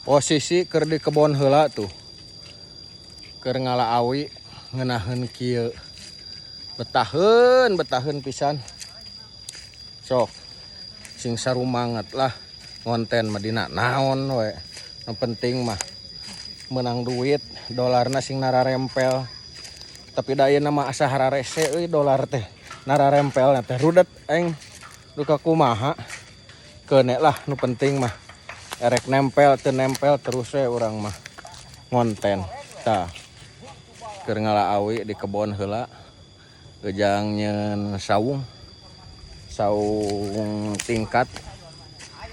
Posisi keur di kebon heula tuh. Keur ngala awi ngeunaheun kieu. Betaheun, betaheun pisan. Sok sing sarumanget lah ngonten mah dina naon we. Nu penting mah menang duit, dolarna sing nararempel. Tapi da ayeuna mah asa hararese euy dolar teh. Nararempel teh rudet aing duka kumaha. Keun lah, nu penting mah erek nempel teu nempel terus we urang mah ngonten. Tah, keur ngala awi di kebon heula ejang nyeun saung, saung tingkat.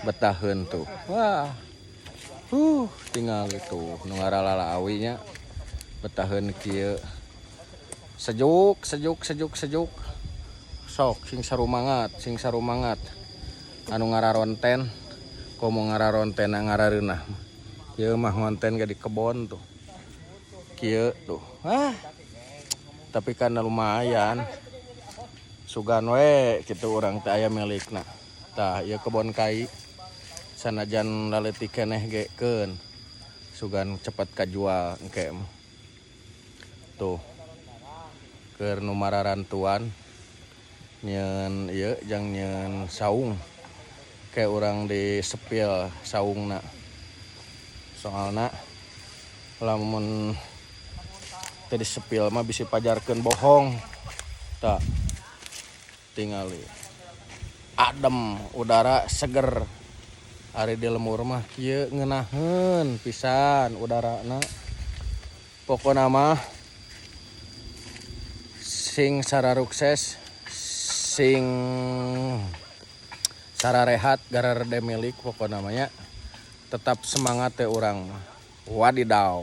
Betaheun tuh. Wah, tinggal itu nu ngaralala awinya, betaheun kieu, sejuk sejuk sejuk sejuk. Sok sing sarumangat, sing sarumangat anu ngararonten. Komo ngararonten ngarareunah kieu mah, ngonten ge di kebon tuh kieu tuh. Ah, tapi karena lumayan, sugan we kitu urang teh aya milikna. Tah, ieu kebon kai, sanajan laleutik keneh ge keun, sugan cepet kajual engke mah. Tuh, keur nu mararantuan nyieun ieu jang nyieun saung, kayak urang di sepil saungna, soalna lamun teu disepil mah bisi pajarkeun bohong. Tah, tingali, adem, udara seger. Ari di lembur mah kieu, ngeunaheun pisan udarana. Pokona mah sing sararukses, sing sararehat, garede milik. Pokona mah nya tetap semangat teh urang mah. Wadidaw.